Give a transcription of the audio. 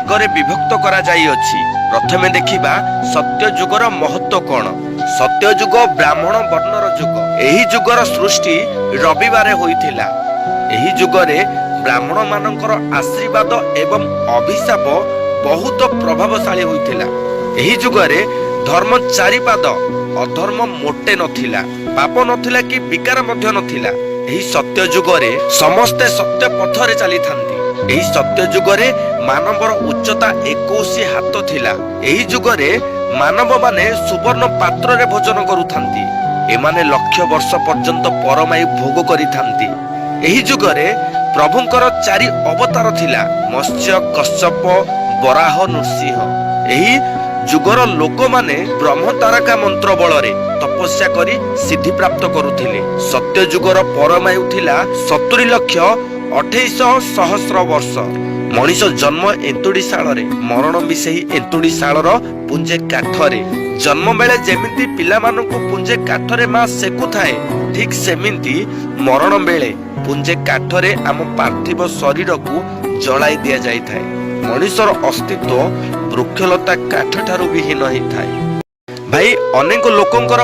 ଭାଗରେ ବିଭକ୍ତ କରାଯାଇଅଛି। ପ୍ରଥମେ ଦେଖିବା ସତ୍ୟ ଯୁଗର ମହତ୍ଵ କଣ। ସତ୍ୟ ଯୁଗ ବ୍ରାହ୍ମଣ ବର୍ଣ୍ଣର ଯୁଗ। ଏହି ଯୁଗର ସୃଷ୍ଟି ରବିବାରେ ହୋଇଥିଲା। ଏହି ଯୁଗରେ ବ୍ରାହ୍ମଣ ମାନଙ୍କର ଆଶୀର୍ବାଦ ଏବଂ ଅଭିଶାପ ବହୁତ ପ୍ରଭାବଶାଳୀ ହୋଇଥିଲା। ଏହି ଯୁଗରେ ଧର୍ମ ଚାରିପାଦ, ଅଧର୍ମ ମୋଟେ ନଥିଲା। ପାପ ନଥିଲା କି ବିକାର ମଧ୍ୟ ନଥିଲା। ଏହି ସତ୍ୟ ଯୁଗରେ ସମସ୍ତେ ସତ୍ୟ ପଥରେ ଚାଲିଥାନ୍ତି। ଏହି ସତ୍ୟ ଯୁଗରେ ମାନବର ଉଚ୍ଚତା 21 ହାତ ଥିଲା। ଏହି ଯୁଗରେ ମାନବମାନେ ସୁବର୍ଣ୍ଣ ପାତ୍ରରେ ଭୋଜନ କରୁଥାନ୍ତି। ଏମାନେ ଲକ୍ଷ ବର୍ଷ ପର୍ଯ୍ୟନ୍ତ ପରମାୟୁ ଭୋଗ କରିଥାନ୍ତି। ଏହି ଯୁଗରେ ପ୍ରଭୁଙ୍କର ଚାରି ଅବତାର ଥିଲା: ମତ୍ସ୍ୟ, କଶ୍ୟପ, ବରାହ, ନୃସିଂହ। ଏହି ଯୁଗର ଲୋକମାନେ ବ୍ରହ୍ମ ତାରକା ମନ୍ତ୍ର ବଳରେ ତପସ୍ୟା କରି ସିଦ୍ଧି ପ୍ରାପ୍ତ କରୁଥିଲେ। ସତ୍ୟ ଯୁଗର ପରମାୟୁ ଥିଲା 70,28,000 ସହସ୍ର ବର୍ଷ। ମଣିଷ ଜନ୍ମ ଏନ୍ତୁଡ଼ି ଶାଳରେ, ମରଣ ବି ସେହି ଏନ୍ତୁଡ଼ି ଶାଳର ପୁଞ୍ଜେ କାଠରେ। ଜନ୍ମ ବେଳେ ଯେମିତି ପିଲାମାନଙ୍କୁ ପୁଞ୍ଜେ କାଠରେ ମା ସେକୁଥାଏ, ଠିକ ସେମିତି ମରଣ ବେଳେ ପୁଞ୍ଜେ କାଠରେ ଆମ ପାର୍ଥିବ ଶରୀରକୁ ଜଳାଇ ଦିଆଯାଇଥାଏ। ମଣିଷର ଅସ୍ତିତ୍ୱ ବୃକ୍ଷଲତା କାଠ ଠାରୁ ବି ହୀନ ହେଇଥାଏ। ଭାଇ, ଅନେକ ଲୋକଙ୍କର